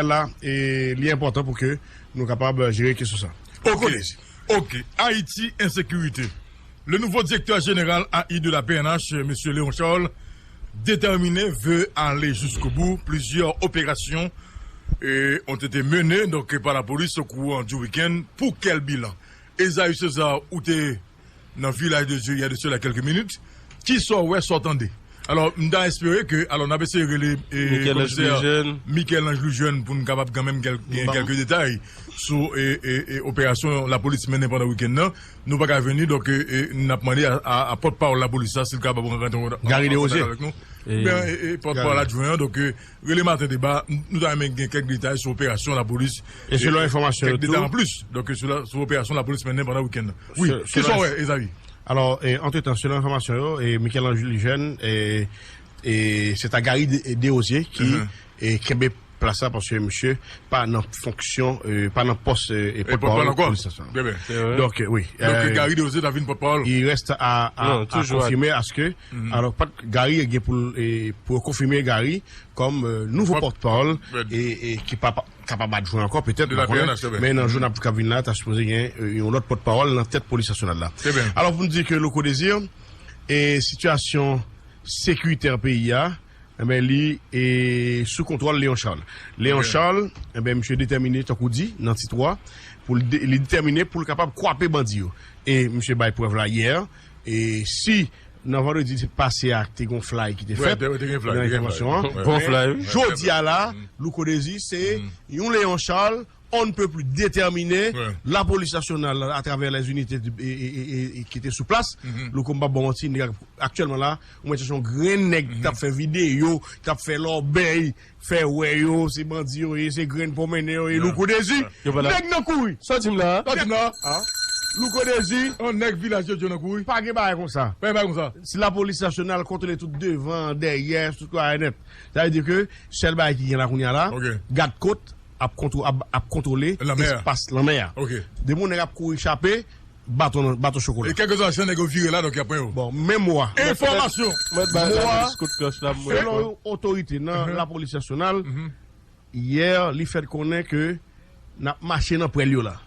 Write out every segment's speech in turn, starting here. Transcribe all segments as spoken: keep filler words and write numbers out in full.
la, e li enpòtan pou ke nou kapab jere kesyon sa. Ok, ok. Ayiti, ensekirite. Le nouveau directeur général A I de la P N H, Monsieur Léon Charles, déterminé, veut aller jusqu'au bout. Plusieurs opérations, euh, ont été menées donc, par la police au cours du week-end. Pour quel bilan? Esaü César, ou te nan Vilaj de Dye, il y a de cela quelques minutes. Kisa w wè, sa w tande? Alò, m ta espere ke, alò, n ap eseye rele, e, komisè Michel-Ange Louis-Jeune pou n kapab kanmenm kèl-, gen kèlke detay sou, e, e, e, operasyon lapolis mennen pandan wikenn nan. Nou pa ka vini, donk, e, e, n ap mande a, a, a pòtpawòl lapolis la, si l kapab rantre an, an, an kontak avèk nou. Oubyen, e, e, pòtpawòl adjwen an, donk, e, rele Maten Deba, n-, nou ta renmen gen kèk detay sou operasyon lapolis. E selon enfòmasyon yo tou. Kèk detay anplis, donk, sou la, sou operasyon lapolis mennen pandan wikenn nan. Wi, kisa w wè, Esaü? Alò, e, antretan, selon enfòmasyon yo, e, Michel-Ange Louis-Jeune, e, e, se ta Gary De-, Desrosiers ki, e, kenbe plas la, paske misye pa nan fonksyon, e, pa nan pòs, e, e, pòtpawòl polis la. Donk, e, wi. Donk, e, Gary Desrosiers ta vin pòtpawòl? Il reste à, à, à confirmer, à ce que, alò, pa t-, Gary gen pou l, e, pou yo konfime Gary kòm, e, nouvo pòtpawòl, e, e ki pa, pa kapab adjwen ankò, petèt, m pa konnen, men nan jou n ap, k ap vin la, ta sipoze gen, e, yon lòt pòtpawòl nan tèt polis nasyonal la. Alò, pou m di ke Louko Désir, e, sitiyasyon sekiritè peyi a, enben, li, e, sou kontwòl Léon Charles. Léon Charles, enben, misye detèmine, tankou di, nan tit ou a, pou l de-, li detèmine pou l kapab kwape bandi yo. E misye bay prèv la yè, e si nan vandredi pase a, te gen yon flay ki te fèt nan entèvansyon an. Jodi a la, Louko Désir, se yon Léon Charles, on ne peut plus déterminé, lapolis nasyonal, atravè lèzunite, e, e, e, e, e, ki te sou plas, Louko, m p ap ba w manti, nèg aktyèlman la, ou mèt chèche yon grenn nèg k t ap fè videyo, k t ap fè lòbèy, fè wè yo, se bandi yo ye, se grenn pwomennen yo ye, Louko Désir. Nèg nan kouri. Sa w di m la? Sa w di m la? Louko Désir. On nèg Vilaj de Dye nan kouri. Pa gen bagay konsa. Pa gen bagay konsa. Si lapolis nasyonal kontwole tout devan, dèyè, tout bagay nèt. Sa vle di ke sèl bagay ki gen la kounye a la, gad kot ap kontwo-, ap, ap kontwole espas lanmè a. Depi yon nèg ap kouri chape, baton, baton chokola. E kèlkeswa jan nèg yo vire la, donk y ap pran yo. Bon, men mo a. Enfòmasyon. Mo a, selon yon otorite nan lapolis nasyonal, yè, li fè konnen ke n ap mache nan pwèl yo la.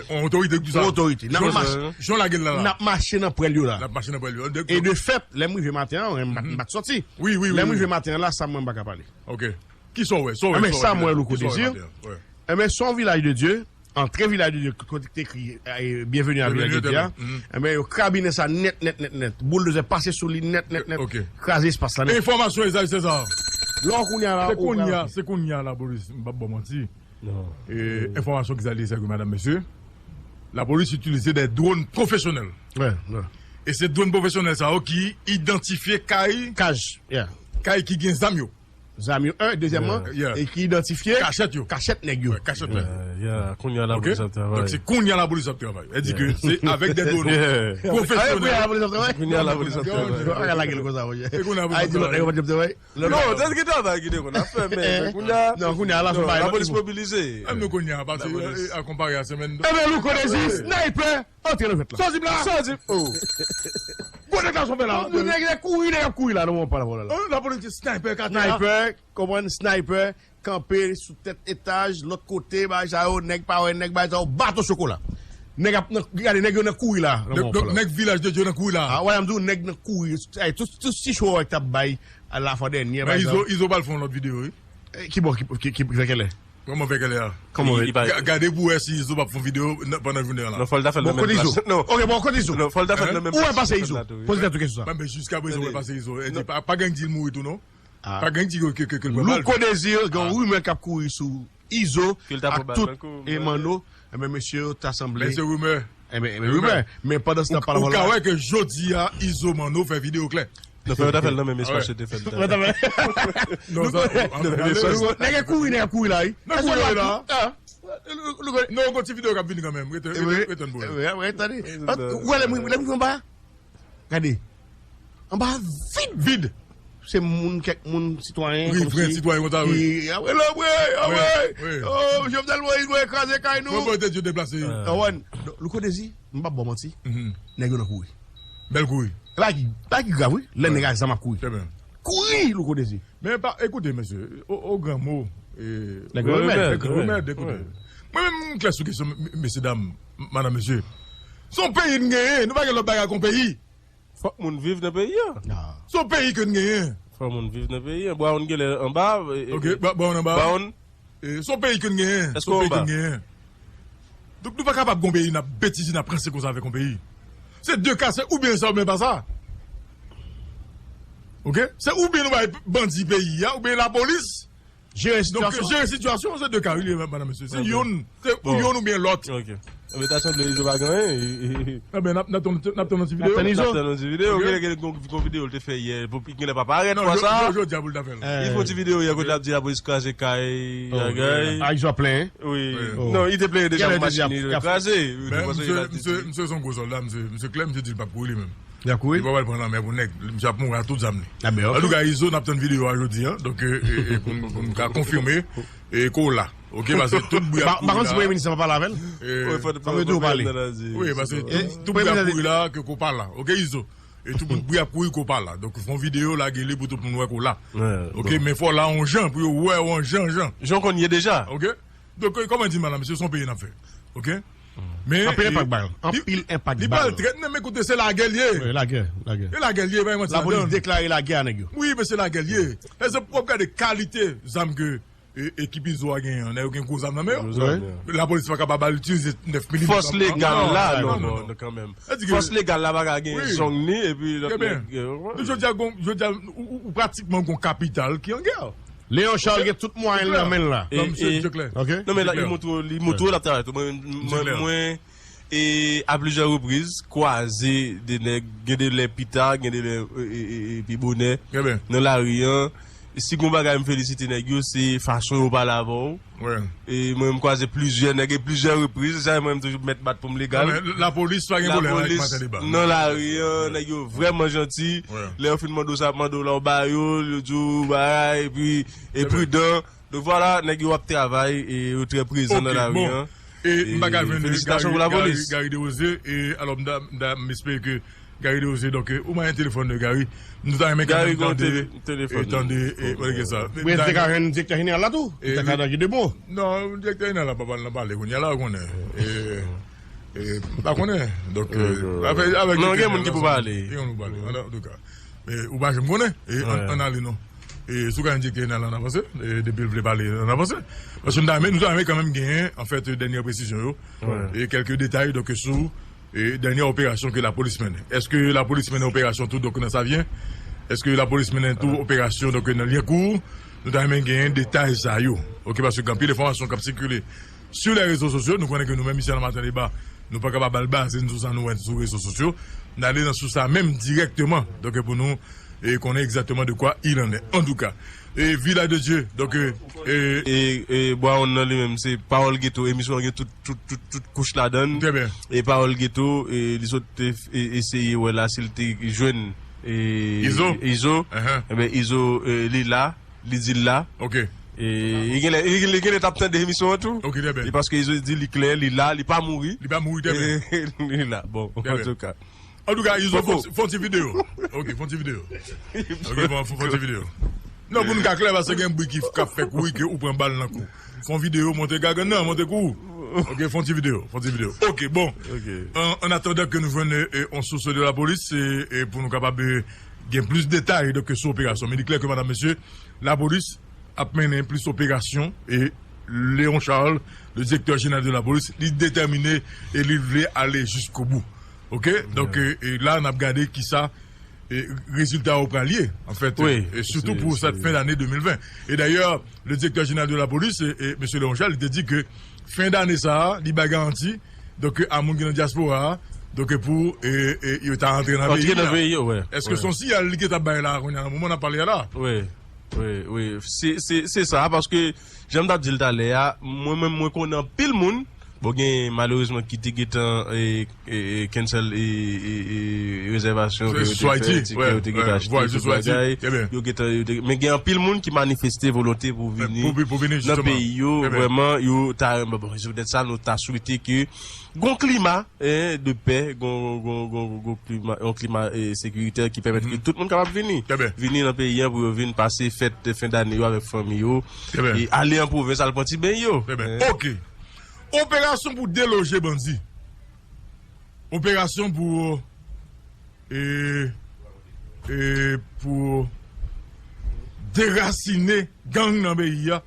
Yon otorite ki di sa? Yon otorite. N ap mache, jan w lage l la, la. N ap mache nan pwèl yo la. N ap mache nan pwèl yo. E de fèt, lè m rive maten an, m pa t sòti. Lè m rive maten an la, sa m wè, m pa ka pale. Ok. Kisa w wè? Sa w wè? Enben, sa m wè, Louko Désir. Enben, se yon Vilaj de Dye, antre Vilaj de Dye, kote ki te ekri, e, Bienvenue à Vilaj de Dye a. Enben, yo krabinen sa nèt, nèt, nèt, nèt. Bouldozè pase sou li nèt, nèt, nèt. Kraze espas la nèt. Enfòmasyon, Esaü César. Lè w kounye a la, se kounye a, se kounye a lapolis, m p ap ba w manti. E, enfòmasyon ki sale sèkil, medam, mesye. Lapolis itilize de dwòn pwofesyonèl. E se dwòn pwofesyonèl sa yo ki idantifye kay, kay ki gen zam yo. Zam yo, en, dezyèmman, e ki idantifye kachèt yo. Kachèt nèg yo. Kounye a lapolis ap travay. Donk, se kounye a lapolis ap travay. Sa vle di ke se avèk de dwòn pwofesyonèl. Kounye a lapolis ap travay. Kounye a lapolis ap travay. E kounye a lapolis ap travay. Non, se ki travay ki te konn ap fè, men, men kounye a. Non, kounye a la, se yon bagay, lapolis mobilize. Menm nou kounye a, pase, e, a konpare a semèn. Enben, Louko Désir, sniper, antre nan fèt la. Sa w di m la? Sa w di m, oh. Gwo nèg la, sa w fè la? Nèg, nèg kouri, nèg ap kouri la, nan moman pa la, la. Lapolis di sniper, kate a. Sniper, konprann, sniper, kanpe sou tèt etaj, lòt kote, bagay sa yo, nèg pa wè, nèg bagay sa yo, baton chokola. Nèg ap nan, gade, nèg yo nan kouri la. Donk, nèg Vilaj de Dye nan kouri la. A, wè, m di w, nèg nan kouri. Ay, tout, tout ti show k t ap bay a lafwa dènye, men Izo, Izo pral fè yon lòt videyo, wi. E, ki bò, ki, ki, ki, vè kèlè? Kòman vè kèlè a? Kòman vè? Ga-, gade pou wè si Izo p ap fè yon videyo nan, pandan jounen an la. Non, fò l ta fè l nan menm plas. Bon, kote Izo? Ok, bon, kote Izo? Non, fò l ta fè l nan menm plas. Ou wè pase Izo? Poze tèt ou kesyon sa. Mwen, men jiska prezan, ou wè pase Izo. E di, pa, pa gen di l mouri tou, non? Pa gen di ke, ke, ke, ke l pran bal. Louko Désir, gen yon rimè k ap kouri sou Izo ak tout e Manno. Enben, mesye yo ta sanble. Men se rimè. Enben, enben, rimè. Men pandan se tan, pa la. Ou ka wè ke jodi a, Izo Manno fè videyo klè. Non, fè yo ta fè l nan menm espas yo te fè l. Non, sa, nèg ap kouri, nèg ap kouri la, wi. Nèg kouri la. Non, gon ti videyo k ap vini kanmenm. Rete, rete, rete n pou wè. Ou wè lè m, lè m rive anba? Gade. Anba a vid. Vid. Se moun, kèk moun, sitwayen, kòmsi, sitwayen konsa, wi. Ki, "Awe, lanbre, awe. Oh, Jovenel Moïse, mwen kraze kay nou." Mwen, mwen te di yo deplase. Awen, Louko Désir, m p ap ba w manti. Nèg yo nan kouri. Bèl kouri. E pa ki, pa ki grav, wi. Lè nèg ak zam ap kouri. Kouri, Louko Désir. Men pa, ekoute, mesye, o, o gran mo, Nèg remèd, nèg remèd, ekoute. Mwen menm, m klè sou kesyon, mesye dam, madanm, mesye. Se yon peyi n genyen, nou pa gen lòt bagay kon peyi. Fòk moun viv nan peyi a. Se yon peyi ke n genyen. Fòk moun viv nan peyi a. Brown genlè anba. Ok, Brown anba. Brown. Se yon peyi ke n genyen. Èske w anba? Donk nou pa kapab gon peyi n ap betize, n ap ranse konsa avèk yon peyi. Se de ka, se oubyen sa oubyen pa sa. Ok? Se oubyen nou bay bandi peyi a, oubyen lapolis jere sitiyasyon. Jere sitiyasyon, se de ka, wi, madanm, mesye. Se youn, se ou youn oubyen lòt. Ok. Enben, ta sanble Izo pa gen anyen. Enben, n ap tann yon ti videyo. N ap tann yon ti videyo. Gen yon videyo l te fè yè. Genlè pa parèt fwa sa. Jodi a pou l ta fè l. Li fè yon ti videyo yè kote l ap di lapolis kraze kay. Bagay. A, Izo ap plenyen. Wi. Non, li te plenyen deja pou machin li kraze. Misye se yon gwo sòlda, misye klè, misye di l p ap kouri li menm. Li ap kouri? Li pa pral pran lanmè pou nèg. Misye ap mouri ak tout zam li. Antouka, Izo, n ap tann videyo a jodi a. Donk, pou n ka konfime ke w la. Ok, paske tout bri ap kouri la. Pa konn si premye minis la pa pale avè l. Fòk yo toujou pale. Wi, paske tout bri ap kouri la ke w pa la. Ok, Izo. E tout bri ap kouri ke w pa la. Donk, fè yon videyo, lage li pou tout moun wè ke w la. Ok, men fò w la yon jan, pou yo wè w yon jan, jan. Jan w konn ye deja. Ok? Donk, kòman di m la, mesye, se yon peyi n ap fè. Ok? Men anpil enpak bal. Anpil enpak bal. Li pral trèt, men ekoute, se lagè l ye. Wi, lagè, lagè. E lagè l ye, pa yon manti ladan. Lapolis deklare lagè a nèg yo. Wi, men se lagè l ye. Èske w ap gade kalite zam ke ekip Izo a genyen an, nèg yo gen gwo zam nan men yo. Lapolis pa kapab al itilize nèf milimèt. Fòs legal la, non, non, kanmenm. Fòs legal la pa ka gen zong li, epi lòt nèg. Jodi a, jodi a, ou pratikman gon kapital ki an gè. Léon Charles gen tout mwayen l nan men l la. Non, men li montre, li montre l ap travay tou. Mwen, mwen, e a plizyè repriz, kwaze de nèg, gen de lè pita, gen de lè pi bonè, nan lari an. Si gon bagay m felisite nèg yo, se fason yo pale avè w. E mwen, m kwaze plizyè nèg e plizyè repriz, se sa mwen, m toujou mèt bat pou m legal. Lapolis pa gen pwoblèm avèk Martin Debat. Nan lari an, nèg yo vrèman janti. Lè yo fin mande w sa, ap mande w la w ba yo, yo di w bagay, epi e pridan. Donk vwala, nèg yo ap travay e yo trè prezan nan lari an. E m pa ka jwenn Felisitasyon pou lapolis. Gary Desrosiers, e alò m ta, m ta, m espere ke Gary Desrosiers, donk, ou manyen telefòn de Gary. Nou ta renmen kanmenm tande, tande, e, sa. Ou te ka jwenn direktè jeneral la tou? Ou te ka tande de mo? Non, direktè jeneral la pa pale, nan pale kounye a la, ou konnen. E, e, m pa konnen. Donk, avèk, avèk non, gen moun ki pou pale. Gen moun pou pale, antouka. E, ou pa janm konnen. E, ann ale non. E, si w ka jwenn direktè jeneral la, ann avanse. E, depi l vle pale, ann avanse. Paske nou ta renmen, nou ta renmen kanmenm genyen, anfèt, dènye presizyon yo. E kèlke detay, donk, sou, e, dènye operasyon ke lapolis mennen. Èske lapolis mennen operasyon tou, donk, nan Savyen? Èske lapolis mennen tou operasyon, donk, nan Lyankou? Nou ta renmen genyen detay sa yo. Ok, paske gen anpil enfòmasyon k ap sikile sou lè rezo sosyo. Nou konnen ke nou menm isi a nan Maten Deba, nou pa kapab al baze n sou sa nou wè sou rezo sosyo. N ale nan sous la menm dirèkteman. Donk, pou nou, e, konnen egzakteman de kwa il en est. Antouka, e, Village de Dieu, donk, e, e, e, Brown nan li menm, se Pawòl Geto, emisyon an gen tout, tout, tout, tout kouch ladan l. Trè byen. E Pawòl Geto, e, li sot te, e, eseye wè la si l te jwenn, e, Izo. Izo. Enben, Izo, e, li la. Li di l la. Ok. E, li genlè, li genlè t ap tande emisyon an tou. Ok, trè byen. E paske Izo di li klè, li la, li pa mouri. Li pa mouri, trè byen. Li la. Bon, antouka. Antouka, Izo, fè yon ti videyo. Ok, fè yon ti videyo. Ok, fè yon ti videyo. Non, pou n ka klè, paske gen bri ki, k ap fè kouri ke ou pran bal nan kou. Fè yon videyo, monte gagann nan, monte kou. Ok, fè yon ti videyo, fè yon ti videyo. Ok, bon. An, an atandan ke nou jwenn, e, e, yon sous de lapolis, e, e pou nou kapab, e, gen plis detay, donk, sou operasyon. Men li klè ke, madanm, mesye, lapolis ap mennen plis operasyon e Léon Charles, le directeur général de la police, li detèmine e li vle ale jiskobou. Ok? Donk, e, e la, n ap gade kisa, e, rezilta yo pral ye, anfèt, e, sitou pou sèt fen dane de mil ven. E dayè, le directeur général de la police, e, e, mesye Léon Charles, li te di ke fen dane sa a, li bay garanti, donk, a moun ki nan dyaspora a, donk, pou, e, e, yo ta antre nan peyi a. Èske se yon siyal li gentan bay la, kounye a, nan moman n ap pale a la? Wi, wi, wi. Se, se, se sa, paske, jan m t ap di l talè a, mwen menm, mwen konnen anpil moun Bon, gen malerezman ki te gentan e, e, e, cancel e, e, e, rezèvasyon ke yo te fè, ti ke yo te gentan achte tout bagay. Yo gentan, yo te, men gen anpil moun ki manifeste volonte pou vini nan peyi yo. Vrèman, yo ta renmen, bon, se poutèt sa, nou ta swete ke gon klima, en, de pè, gon, gon, gon, gon klima, yon klima e, sekiritè ki pèmèt ke tout moun kapab vini. Vini nan peyi an pou yo vin pase fèt fen dane yo avèk fanmi yo. E ale an pwovens, al pran ti beny yo. Ok. Operasyon pou deloje bandi. Operasyon pou, e, e, pou derasine gang nan peyi a.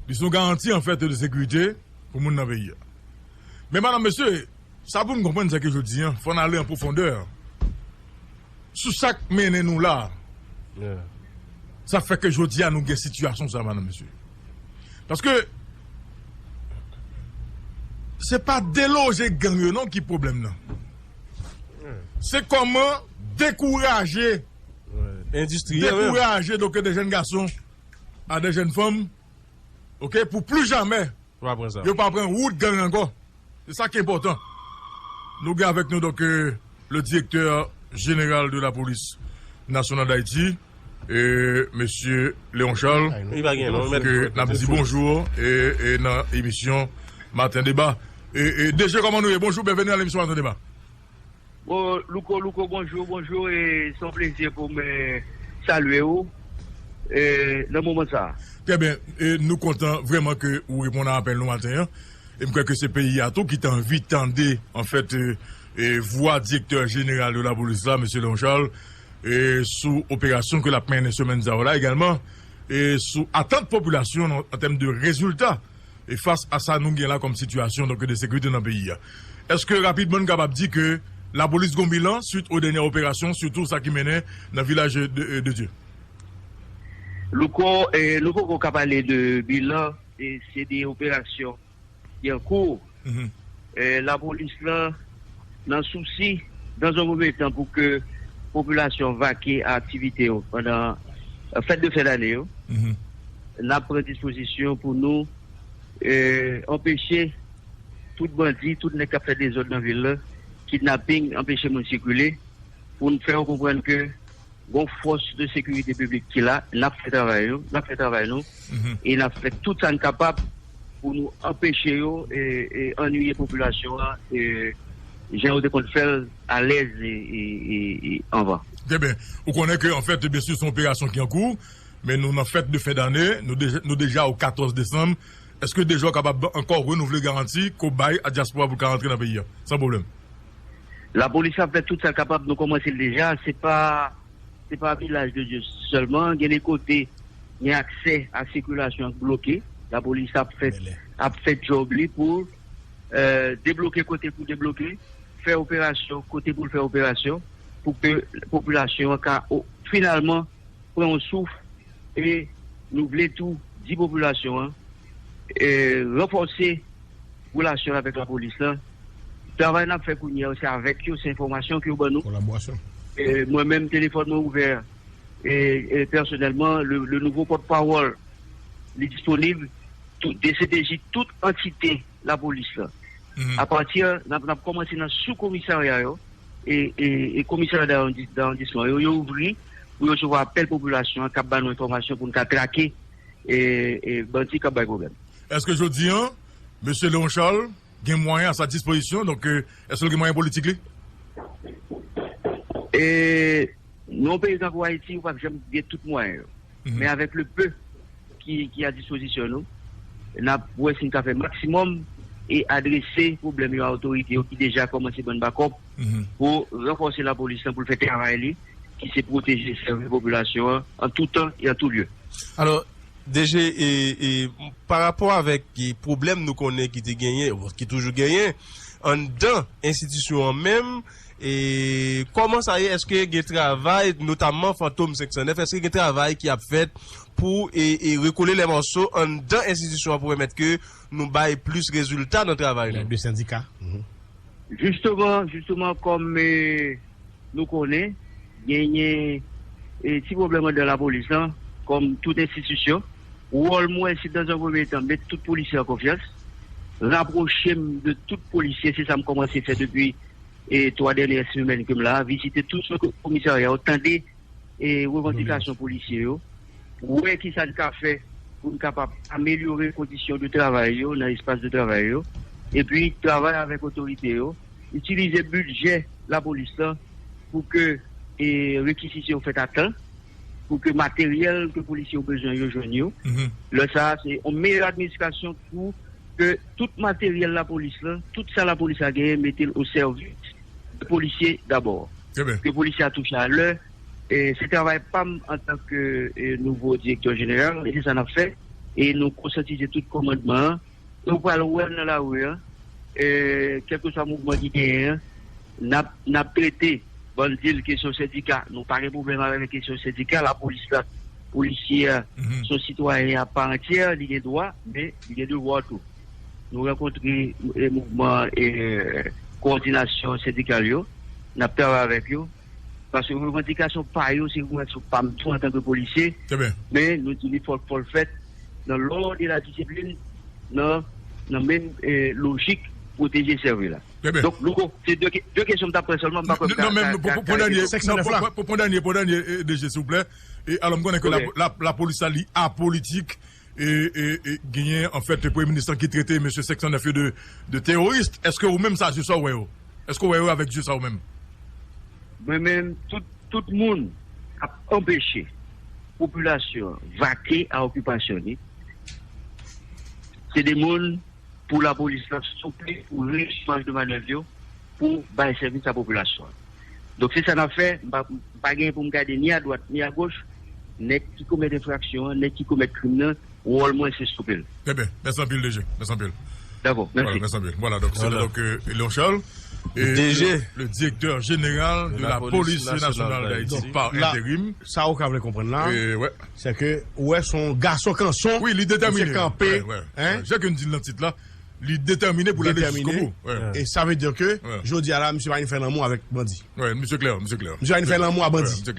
Li se yon garanti, anfèt, de sekirite pou moun nan peyi a. Men, madanm, mesye, sa pou n konprann, se ke jodi a, fò n ale an pwofondè sou sa k mennen nou la. Sa fè ke jodi a, nou gen sitiyasyon sa, madanm, mesye. Paske se pa deloje gang yo non ki pwoblèm nan. Se kòman dekouraje, dekouraje donk de jèn gason a de jèn fanm, ok, pou pli jamè yo pa pran wout gang ankò. Se sa ki enpòtan. Nou gen avèk nou donk, euh, le directeur général de la police nationale d'Haïti, e, mesye Léon Charles, ke n ap di bonjou e, e nan emisyon Maten Deba. E, e, D G, kòman nou ye? Bonjou, byenveni nan emisyon Maten Deba. Bon, Louko, Louko, bonjou, bonjou, e se yon plezi pou mwen salye ou e, nan moman sa a. Trè byen, e nou kontan vrèman ke ou reponn a apèl nou maten an. E m kwè ke se peyi a tou ki te anvi tande, anfèt, e, e, vwa direktè jeneral de lapolis la, mesye Léon Charles, e, sou operasyon ke l ap mennen semèn sa yo la egalman, e sou atant popilasyon an, an tèm de rezilta, e fas a sa nou gen la kòm sitiyasyon, donk, de sekirite nan peyi a. Èske rapidman n kapab di ke lapolis gon bilan suite aux dernières opérations, sitou sa ki mennen nan vilaj de, de Dye? Louko, e, nou poko ka pale de bilan, e se de operasyon ki an kou. E, lapolis lan, nan sousi, dans un premier temps, pou ke popilasyon vake a aktivite yo pandan, e, fèt de fen dane yo, n ap pran dispozisyon pou nou, e, anpeche tout bandi, tout nèg k ap fè dezòd nan vil la, kidnaping, anpeche moun sikile, pou n fè yo konprann ke gon fòs de sekirite piblik ki la, n ap fè travay nou, n ap fè travay nou, e n ap fè tout sa n kapab pou nou anpeche yo, e, e annuiye popilasyon an, e jan yo te konn fè l alèz e, e, e, e anvan. Trè byen. Ou konnen ke, anfèt, byensi, se yon operasyon ki an kou, men nou nan fèt de fen dane, nou deja, nou deja o katòz desanm. Èske deja w kapab ankò renouvle garanti ke w bay a dyaspora pou l ka rantre nan peyi a, san pwoblèm? Lapolis ap fè tout sa l kapab, nou kòmanse l deja, se pa, se pa vilaj de Dye sèlman, gen de kote, gen aksè a sikilasyon k bloke, lapolis ap fè, ap fè djòb li pou, e, debloke kote pou debloke, fè operasyon kote pou l fè operasyon, pou ke popilasyon an ka, o, finalman, pran yon souf, e nou vle tou di popilasyon an, e, ranfòse relasyon avèk lapolis lan. Travay n ap fè kounye a, se avèk yo, se enfòmasyon ke yo ban nou. E, mwen menm, telefòn mwen ouvè, e, e, pèsonèlman, le, le nouveau porte-parole, li disponib, tout, D C P J, tout antite lapolis lan. Apati, n ap, n ap kòmanse nan sou komisarya yo, e, e, e komisarya dawandi-, dawandisman yo, yo ouvri pou yo resevwa apèl popilasyon an k ap ba nou enfòmasyon pou n ka trake, e, e bandi k ap bay pwoblèm. Èske jodi an, mesye Léon Charles gen mwayen a sa dispozisyon, donk, e, èske l gen mwayen politik li? E, nan yon peyi tankou Ayiti, ou p ap janm gen tout mwayen yo. Men avèk le peu ki, ki a dispozisyon nou, n ap wè si n ka fè maksimòm e adrese pwoblèm yo a otorite yo ki deja kòmanse ban n bakòp pou ranfòse lapolis lan pou l fè travay li, ki se pwoteje, sèvi popilasyon an, an tou tan e an tou lye. Alò, D G, e, e, pa rapò avèk, e, pwoblèm nou konnen ki te genyen, ki toujou genyen, anndan enstitisyon an menm, e kòman sa ye? Èske gen travay, notamman Fantom senk san nèf, èske gen travay ki ap fèt pou, e, e rekole lè mòso anndan enstitisyon an pou pèmèt ke nou bay plis rezilta nan travay nou? Lè de sendika. Jisteman, jisteman, kòm, e, nou konnen, genyen, e, ti pwoblèm anndan lapolis lan, kòm tout enstitisyon, Wòl mwen, se dans un premier temps, met tout polisye an konfyans, rapwoche m de tout polisye, se sa m kòmanse fè depi e twa dènyè semèn ke m la, vizite tout sou komisarya yo, tande e revandikasyon polisye yo, wè kisa n ka fè pou n kapab amelyore kondisyon de travay yo nan espas de travay yo, epi travay avèk otorite yo, itilize bidjè lapolis lan pou ke e rekizisyon fèt a tan, pou ke materyèl ke polisye yo bezwen yo jwenn yo. Lè sa a, se yon meyè administrasyon pou ke tout materyèl lapolis lan, tout sa lapolis la genyen, mete l o sèvis de polisye dabò. Ke polisye a touche a lè. E se travay pa m antanke e nouvo direktè jeneral, e se sa n ap fè. E nou konsyatize tout kòmandman an. E w pral wè l nan lari a, e kèlkeswa mouvman ki genyen an, n ap, n ap trete. Ban n di l kesyon sendika. Nou pa gen pwoblèm avèk kesyon sendika. Lapolis la, polisye a, se yon sitwayen a pa antyè, li gen dwa, men li gen devwa tou. Nou rankontre e mouvman e kowòdinasyon sendikal yo, n ap travay avèk yo, paske revandikasyon pa yo, se revandikasyon pa m tou antanke polisye, men nou di li fòk fò l fèt nan lòd e la disiplin, nan, nan menm e lojik pwoteje sèvi la. Donk, Louko, se de, de kesyon m t ap pran sèlman, m pa kwè m ka, non, men ka, pou, ka, pou, ka dènye, non, pou, pou, pou, pou dènye, pou dènye, e, D G, silvouplè. E alò, m konnen ke la, la, lapolis la, li apolitik, e, e, e genyen, anfèt, premye minis lan ki trete mesye senk san nèf yo de, de teworis. Èske ou menm, sa, se sa w wè yo? Èske w wè yo avèk zye sa ou menm? Mwen menm, tout, tout moun k ap anpeche popilasyon an vake a okipasyon li, se de moun pou lapolis la souple, pou rejwi maj de manèv yo, pou bay sèvis a popilasyon an. Donk, se sa n ap fè. M pa, m pa gen pou m gade ni adwat, ni agoch. Nèg ki komèt enfraksyon an, nèg ki komèt krim nan, wòl mwen, se souple l. Trè byen. Mèsi anpil, D G. Mèsi anpil. Dakò, mèsi. Vwala, mèsi anpil. Vwala, donk, se te, donk, e, Léon Charles, e, D G, le, le directeur général de la police nationale d'Haïti par intérim. Sa ou ka vle konprann la, se ke, ou wè, se yon gason kanson, wi, li detèmine, misye kanpe, jan ke n di l nan tit la, li detèmine pou l ale jiskobou. E sa vle di ke, jodi a la, misye pa vin fè lanmou avèk bandi. Misye klè, misye klè. Misye pa vin fè lanmou a bandi.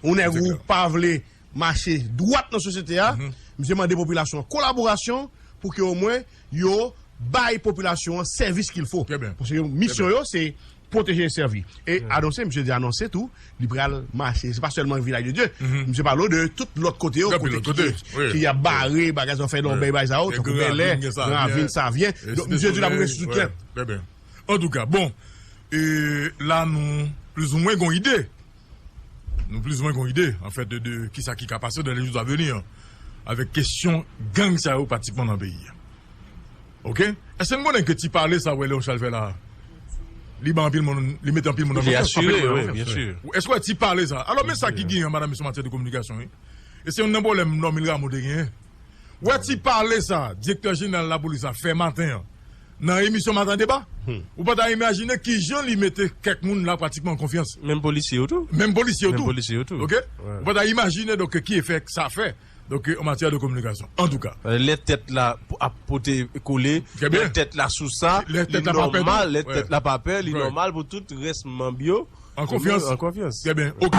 Yon nèg ou pa vle mache dwat nan sosyete a, misye mande popilasyon an kolaborasyon pou ke omwen yo bay popilasyon an sèvis qu'il faut. Paske misyon yo, se pwoteje e sèvi. E anonse, misye te anonse tou, li pral mache. Se pa sèlman Vilaj de Dye. Misye pale w de tout lòt kote yo, kote ki, ki ap bare, bagay sa yo fè nan bèy, bagay sa yo, tankou Bèlè, Gran Ravin, Savyen. Donk, misye di l ap rete sou tout tèren. Antouka, bon, e la nou plizoumwen gon ide. Nou plizoumwen gon ide, anfèt, de, de kisa ki ka pase dans les jours à venir avèk kesyon gang sa yo pratikman nan peyi a. Oke? Èske n konnen ke ti pale sa wè Léon Charles fè la a, li ba anpil moun, li mete anpil moun an konfyans? Li asire, wi, byen si. Èske w wè ti pale sa? Alò, men sa ki genyen, madanm, mesye, an matyè de kominikasyon, wi. E se youn nan pwoblèm Normil Rameau te genyen. Wè ti pale sa, direktè jeneral lapolis la fè maten an, nan emisyon Maten Deba, ou pa ta imajine kijan li mete kèk moun la pratikman an konfyans. Menm polisye yo tou. Menm polisye yo tou. Menm polisye yo tou. Oke? Ou pa ta imajine, donk, ki efè sa fè. Donk, an matyè de kominikasyon. Antouka. Lè tèt la ap pote kole, lè tèt la sou sa, li nòmal, lè tèt la pa pè, li nòmal pou tout rès manm yo an konfyans. An konfyans. Trè byen. Oke.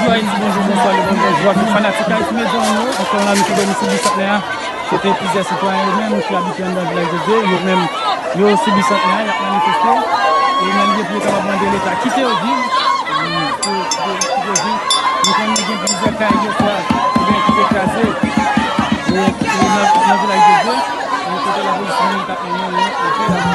Bonjou, bonswa, le bonjou, bonjou a tout fanatik Haïti Media nou yo. Ankò la, nou te wè nou sou bisantnè a. Kote plizyè sitwayen yo menm ki abite anndan Vilaj de Dye, yo menm, yo sou bisantnè a, y ap manifeste. E yo menm gen pou yo kapab mande Leta kite yo viv. Pou, pou, pou yo viv. Nou konn gen plizyè kay yo swa, oubyen ki te kraze. E, e nan, nan Vilaj de Dye, e kote lapolis menm t ap mennen yo, e fè la.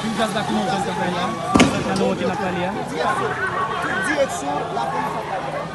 Pi gaz la ki monte an kay la, sa nou monte nan pale a. Direksyon, direksyon lapolis ap pale.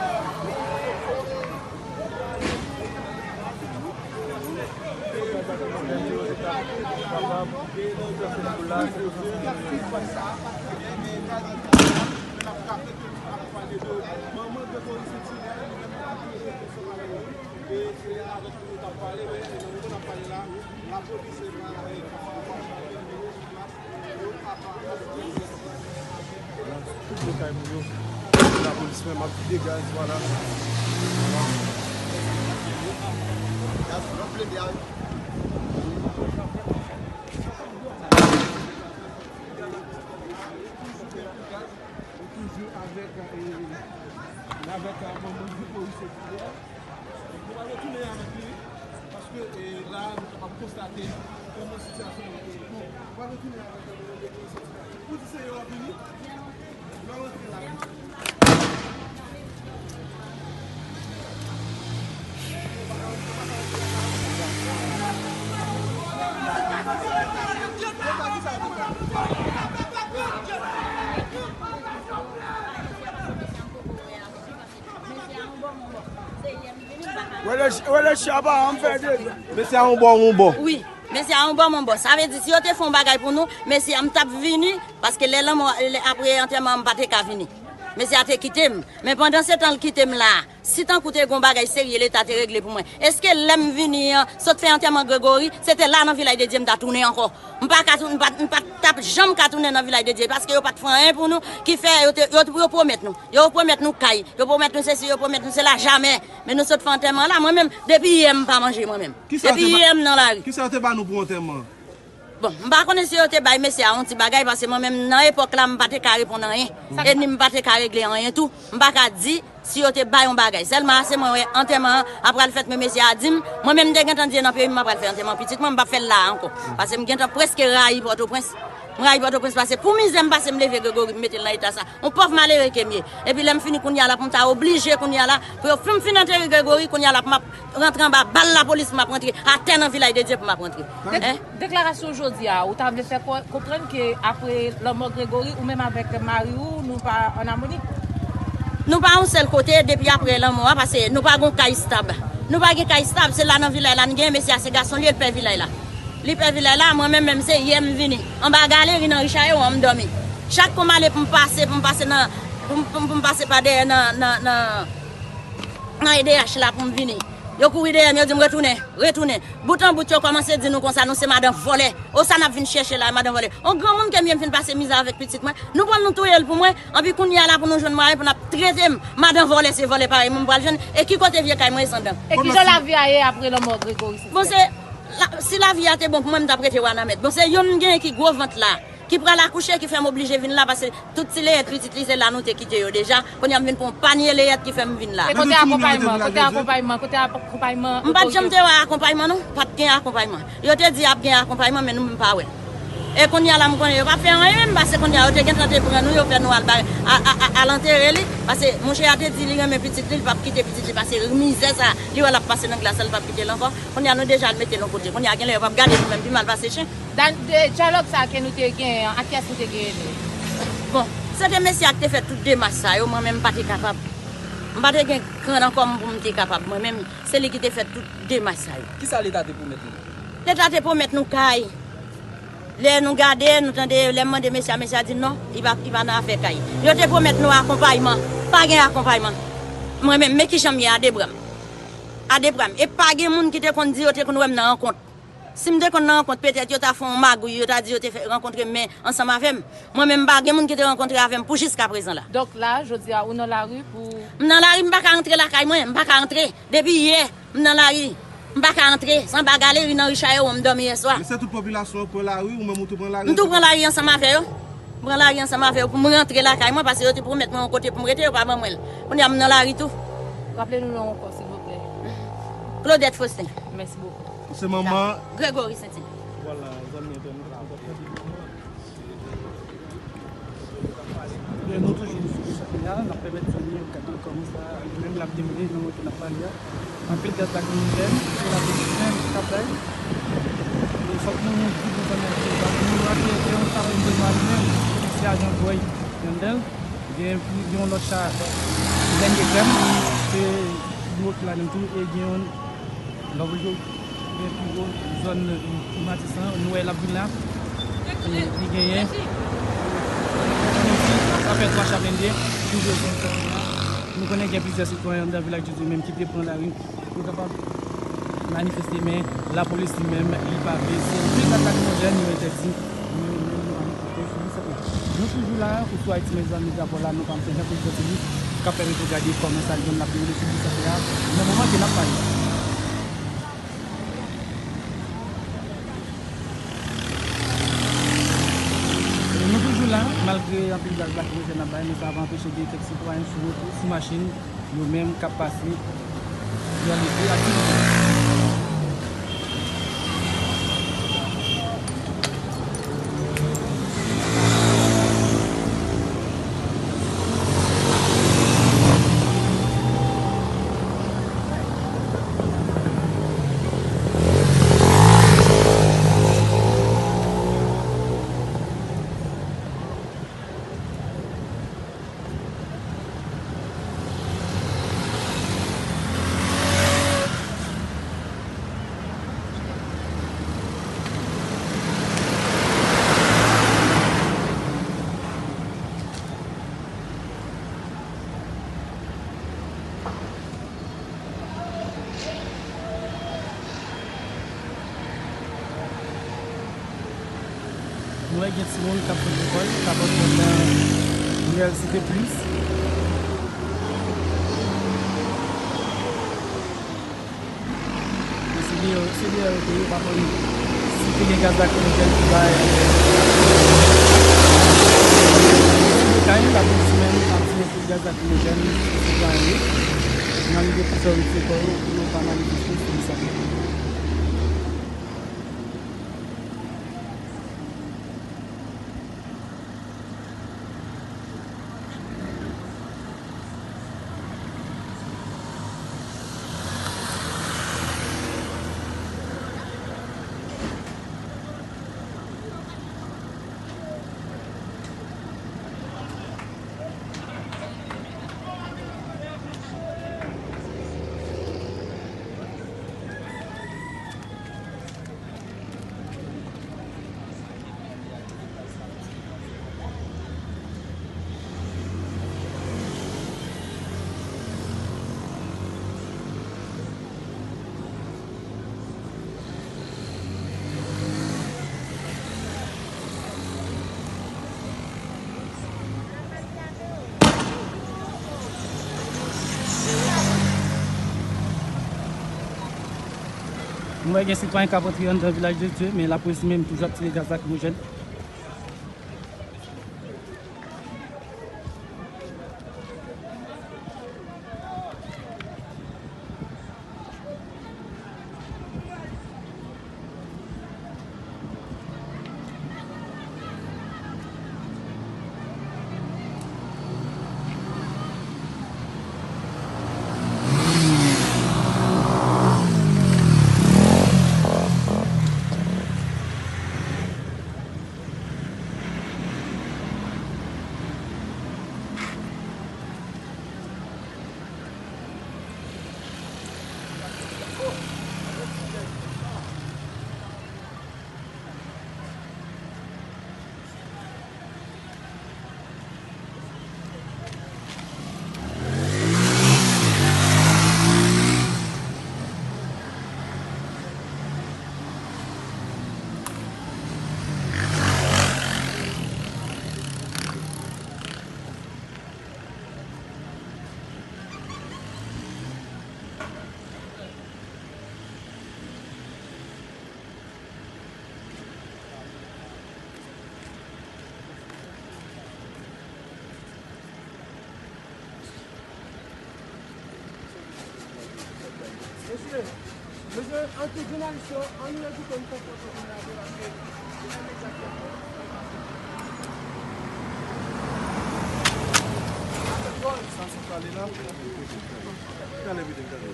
Tout lakay moun yo. Lapolis menm ap vide gaz, vwala. Gaz nan plede a. Toujou avèk, eh, avèk, eh, manman de polis. Nou pral retounen avèk li, paske, eh, la, nou kapab konstate kòman sitiyasyon an ye. Nou pral retounen avèk, eh, manman de polis pou di se yo ap vini. Lè w antre la, Wè le, wè le chaba, an fè de. Mesye a yon bò, yon bò. Wi, mesye a yon bò, yon bò. Sa vle di, si yo te fè yon bagay pou nou, mesye a m t ap vini, paske lè lanmò, lè, apre antèman an, m pa te ka vini. Mesye a te kite m. Men pandan se tan l kite m la, si tankou te gen yon bagay serye Leta te regle pou mwen, èske lè m vini an, sot fè antèman Gregory, se te la nan Vilaj de Dye m ta tounen ankò. M pa ka tou-, m pa, m pa t ap janm ka tounen nan Vilaj de Dye, paske yo pa t fè anyen pou nou, ki fè yo te, yo, yo pwomèt nou. Yo pwomèt nou kay, yo pwomèt nou sesi, yo pwomèt nou sela, jamè. Men nou sot fè antèman la, mwen menm, depi yè m pa manje mwen menm. Depi yè m nan lari. Kisa yo te ba nou pou antèman an? Bon, m pa konnen si yo te bay mesye a yon ti bagay, paske mwen menm nan epòk la, m pa te ka reponn anyen. E ni m pa te ka regle anyen tou. M pa ka di si yo te bay yon bagay. Sèlman ase mwen wè antèman an ap pral fèt, men mesye a di m, mwen menm m te gentan di nan peyi m, m ap pral fè antèman pitit mwen, m p ap fè l la a ankò. Paske m gentan prèske rayi Pòtoprens. M rayi Pòtoprens, paske pou mizè m pase, m leve Gregory, m mete l nan eta sa. Yon pòv malere ke m ye. Epi lè m fini kounye a la, pou m ta oblije kounye a la, pou yo fin, fin antere Gregory, kounye a la, pou m ap rantre anba bal lapolis, pou m ap rantre atè nan Vilaj de Dye, pou m ap rantre. Dek-, deklarasyon jodi a, ou ta vle fè ko-, konprann ke apre lanmò Gregory, ou menm avèk mari ou, nou pa ann amoni? Nou pa yon sèl kote depi apre lanmò a, paske nou pa gon kay stab. Nou pa gen kay stab, se la nan Vilaj la n gen, mesye a se gason li ye, l pè Vilaj la. Li pè Vilaj la, mwen menm, menm se yè m vini. Anba galeri nan Richayo an, m dòmi. Chak kou m ale pou m pase, pou m pase nan, pou m, pou m, pou m pase pa dèyè nan, nan, nan, nan E D H la pou m vini. Yo kouri dèyè m, yo di m, "Retounen, retounen." Bout an bout, yo kòmanse di nou konsa, "Nou se madan vòlè. O sa n ap vin chèche la, madan vòlè." On granmoun ke m ye, m fin pase mizè avèk pitit mwen. Nou pran l, nou touye l pou mwen. Anpi kounye a la, pou nou jwenn mwayen pou n ap trete m, madan vòlè, se vòlè parèy mwen m pral jwenn. E ki kote vye kay mwen e san dan? E ki jan lavi a ye apre lanmò Gregory Saint-Hilaire? Bon, se, la, si lavi a te bon pou mwen, m t ap rete Wanament. Bon, se youn m genyen ki gwo vant la, ki pral akouche, ki fè m oblije vin la, paske tout ti leyèt pitit li, se la nou te kite yo deja. Kounye a, m vin pran yon panye leyèt ki fè m vin la. E kote akonpayman? Kote akonpayman? Kote akonpayman? M pa t janm te wè akonpayman, non. Pa t gen akonpayman. Yo te di ap gen akonpayman, men nou menm pa wè. E kounye a la, m konnen yo p ap fè anyen menm, paske kounye a, yo te gentan te pran nou, yo fè nou al ba, a, a, a, al antere li, paske monchè a te di li renmen pitit li, li p ap kite pitit li pase mizè sa, li wè l ap pase nan glas la, li p ap kite l ankò. Kounye a, nou deja al mete l yon kote. Kounye a, genlè yo p ap gade nou menm, pi mal pase chen. Dan, de, dyalòg sa ke nou te genyen an, ak kiyès nou te genyen li? Bon, se te mesye a ki te fè tout demach sa yo, mwen menm m pa te kapab. M pa te gen kran nan kò m pou m te kapab. Mwen menm, se li ki te fè tout demach sa yo. Kisa Leta te pwomèt nou? Leta te pwomèt nou kay. Lè nou gade, nou tande, lè m mande mesye a, mesye a di non, li pa, li pa nan afè kay. Yo te pwomèt nou akonpayman. Pa gen akonpayman. Mwen menm, men kijan m ye a de bra m. A de bra m. E pa gen moun ki te konn di yo te konn wè m nan rankont. Si m te konn nan rankont, petèt yo ta fè yon magouy, yo ta di yo te fè rankontre m, men ansanm avè m. Mwen menm, m pa gen moun ki te rankontre avè m pou jiskaprezan la. Donk la, jodi a, ou nan lari pou... M nan lari, m pa ka rantre lakay mwen, m pa ka rantre. Depi yè, m nan lari, m pa ka rantre. Se anba galeri nan ri Chayewon m dòmi yè swa. Men se tout popilasyon an pran lari, ou menm ou tou pran lari? M tou pran lari ansanm avè yo. M pran lari ansanm avè yo pou m rantre lakay mwen, paske yo te pwomèt mwen yon kote pou m rete, yo pa ban mwen l. Kounye a, m nan lari tou. Raple nou non ankò, silvouplè. Claudette Faustin. Mèsi bokou. Se manman Gregory Saint-Hilaire. Vwala, zanmi entènot, nou toujou sou sa a, n ap pèmèt zanmi yo gade kòman sa li menm l ap dewoule nan moto n ap pale a. Anpil gaz lakrimojèn, se la polis menm k ap bay. E fòk nou di pou zanmi yo, nou raple ke yon kabann de nwa li menm, se ajan Boy Yandel. Gen yon lòt cha, dènye krèm, se Milwaukee la menm tou, e gen yon Lòboujo, gen pi gwo zòn Matisan, nou wè l ap vin la. E li genyen, sa fè twa cha blende, plizyè zòn sòti la. Nou konnen gen plizyè sitwayen anndan Vilaj di Dye menm ki te pran lari pou kapab manifeste, men lapolis li menm, li pa vle. Se anpil gaz lakrimojèn yo entèdi. Nou, nou, nou, nou, nou, nou, nou toujou la, oswa Haiti Media Media pou la, nou pa m se Jean Claude Fortuny, k ap pèmèt ou gade kòman sa zòn n ap dewoule sou Lisante a, nan moman ke n ap pale. E nou toujou la, malgre anpil gaz lakrimojèn ap bay, men sa pa anpeche gen kèk sitwayen sou wout, sou machin, yo menm k ap pase, y ap leve aktivite. Nou wè gen timoun k ap fè lekòl, k ap antre nan Inivèsite Plis. Men se deyò, se deyò yo te ye, pa konn si te gen gaz lakrimojèn ki bay. Kay, lapolis menm ap tire kout gaz lakrimojèn sou sitwayen yo, nan lide pou fè retire kò yo, pou yo pa manifeste sou Lisante. Nou wè gen sitwayen k ap antre anndan Vilaj de Dye, men lapolis li menm toujou ap tire gaz lakrimojèn. Mesye, mesye, antre jounalis yo, ann nou edike nou konpòte nou la, paske se menm egzakteman. Sa se pale la. Talè vide, talè.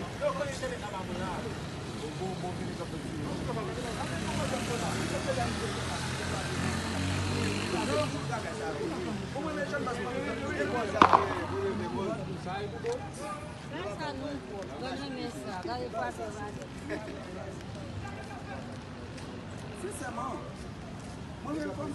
Gade sa nou, mwen renmen sa. Gade pase vale. Sensèman, mwen menm kòm